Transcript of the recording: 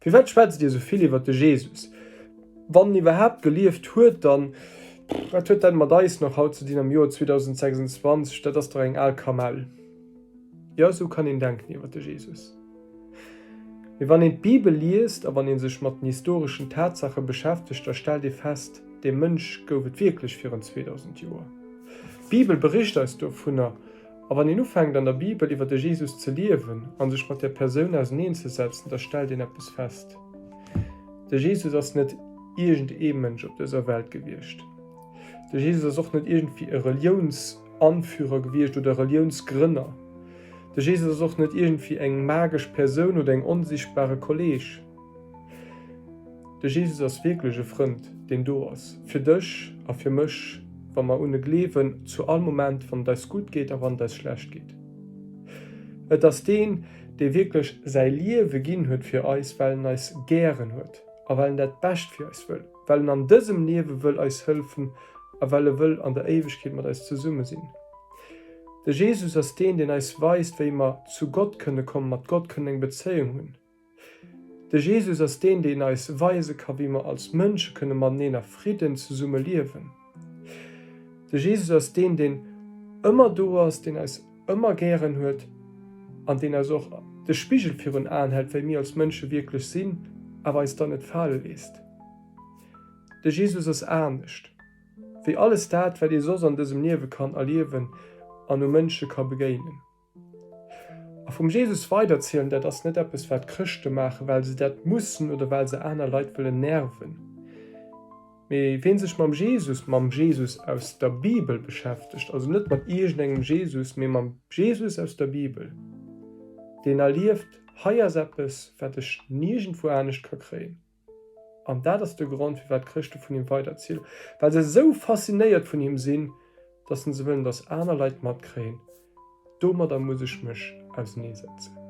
Firwat schwätzt dir esou vill iwwer de Jesus? Wann en iwwerhaapt gelieft huet, dann, wat huet dat mat eis nach haut ze dinn am Joer 2026? Dat ass dach eng al Kamell. Jo, esou kann een denken iwwer de Jesus. Mee wann een d'Bibel liest a wann ee sech mat den historeschen Tatsaache beschäftegt, da stellt ee fest, Dee Mënsch gouf et wierklech virun 2000 Joer. D'Bibel bericht eis dovunner. A wann een ufänkt an der Bibel iwwer de Jesus ze liewen a sech mat där Persoun auserneenzesetzen, da stellt een eppes fest, De Jesus ass net iergend ee Mënsch op dëser Welt gewiescht. De Jesus ass och net iergendwéi e Reliounsanführer gewiescht oder Reliounsgrënner. De Jesus ass och net iergendwéi eng magesch Persoun oder eng onsichtbare Kolleeg. De Jesus ass wierklech e Frënd, deen do ass fir dech a fir mech, wa mer un e gleewen, zu all Moment, wann et eis gutt geet a wann et eis schlecht geet. Et ass deen, dee wierklech säi Liewe ginn huet fir eis, well en eis gären huet a well en dat Bescht fir eis wëll, well en an dësem Liewe wëll eis hëlfen a well e wëll an der Éiwegkeet mat eis zesumme sinn. De Jesus ass deen, deen eis weist, wéi mer zu Gott kënne kommen, mat Gott kënnen eng Bezéiung hunn. De Jesus ass deen, deen eis weise ka wéi mer als Mënsche kënne mateneen a Fridden zesumme liewen. De Jesus ass deen, deen ëmmer do ass, deen eis ëmmer gären huet an deen eis och de Spigel virun Aen hält, wéi mir als Mënsche wierklech sinn, awer eis dann net fale léisst. De Jesus ass anescht wéi alles dat, wat ee soss an dësem Liewe kann erliewen an u Mënsche ka begéinen. A vum Jesus weiderzielen, dat ass net eppes, wat Chrëschte maachen, well se dat mussen oder well se aner Leit wëllen nerven. Mee ween sech mam Jesus, mam Jesus aus der Bibel beschäftegt, also net mat iergendengem Jesus, mee mam Jesus aus der Bibel, deen erlieft, hei ass eppes, wat ech niergendwou anescht ka kréien. An dat ass de Grond, firwat d'Chrëschte vun him weiderzielen, well se esou faszinéiert vun him sinn, dass se wëllen, dass aner Leit matkréien, Domadder muss ech mech auseneesetzen.